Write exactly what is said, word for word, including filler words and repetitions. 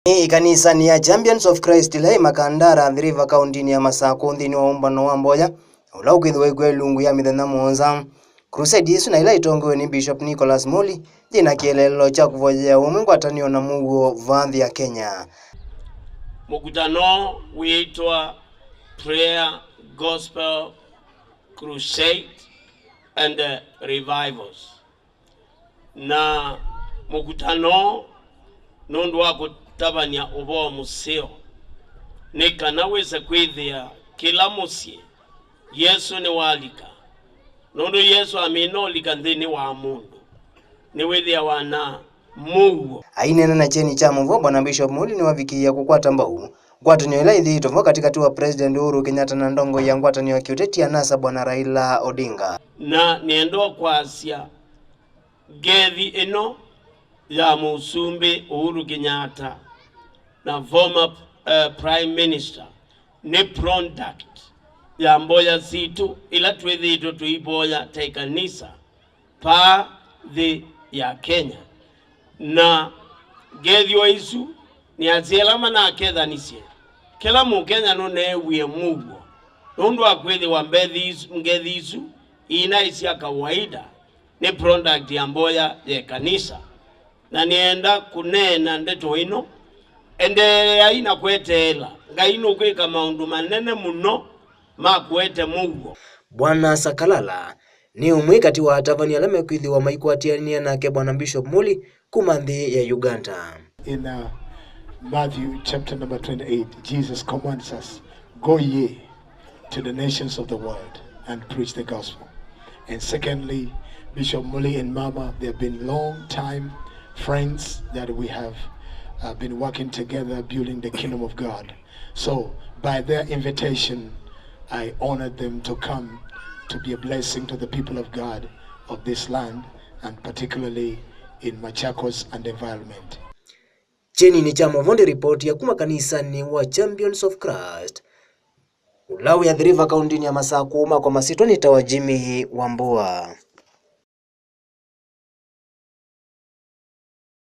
Nĩ ĩkanisanĩ ya Champions of Christ ĩla ĩ Makandara, Athi River, kaũntĩnĩ ya Masakũ, nthĩnĩ wa ũmbano wa mboya ũla ũkwĩthĩwa ĩkw'a ĩlungu ya mĩthenya mũonza. Crusade ĩsu na ĩla ĩtongoew'e nĩ Bishop Nicholas Muli yĩna kĩeleelo kya kũvoyea ũmwe, ngwatanĩo na mũuo vaa nthĩ ya Kenya. Mũkutano wĩĩtwa Prayer, Gospel, Crusade and, uh, Revivals. Na mũkutano nũndũ wa kũtavany'a ũvoo mũseo, nĩ kana wĩse kwĩthĩa kĩla mũsyĩ Yesũ nĩwalika, nũndũ Yesũ amina ũlika nthĩnĩ wa mũndũ, nĩwĩthĩawa na mũuo. Aineena na kyeni kya mũvoo, Bwana Bishop Muli nĩwavikĩie kũkwata mbau ngwatanĩo ĩla ĩthĩĩtwe vo katĩkatĩ wa President Uhuru Kenyatta na ndongoi ya ngwatanĩo ya kĩũteti ya NASA, Bwana Raila Odinga. Na nĩenda kwasya ngethi ĩno ya Mũsumbĩ Uhuru Kenyatta na former, eh, Prime Minister nĩ product ya mboya sitũ ila twĩthĩĩtwe tũivoya ta ĩkanisa vaa nthĩ ya Kenya. Na ngethyo isu nĩ asyai ala manakethanisye. Kĩla Mũkenya nũneewie mũuo nũndũ wa kwĩthĩwa mbethi isu, ngethi isu iinaĩ sya kawaida, nĩ product ya mboya ya ĩkanisa. Na nĩenda kũneena ndeto ĩno, endeeai na kweteela. Ngai nũkwĩka maũndũ manene mũno ma kũete mũuo. Bwana Sakalala nĩ ũmwe katĩ wa atavany'a ala mekwĩthĩwa maikwatĩanĩa nake Bwana Bishop Muli kuma nthĩ ya Uganda. In, uh, Matthew chapter number twenty-eight, Jesus commands us, "Go ye to the nations of the world and preach the gospel." And secondly, Bishop Muli and Mama, they have been long time friends that we have, uh, been working together building the kingdom of God. So, by their invitation, I honored them to come to be a blessing to the people of God of this land, and particularly in Machakos and environment. Kyeni-inĩ kya Movondi, ripoti ya kuma kanisanĩ wa Champions of Christ, ũla wĩ Athi River, kaũntĩnĩ ya Masakũ, makwa masitwa nĩ tawa Jimmy Wambua.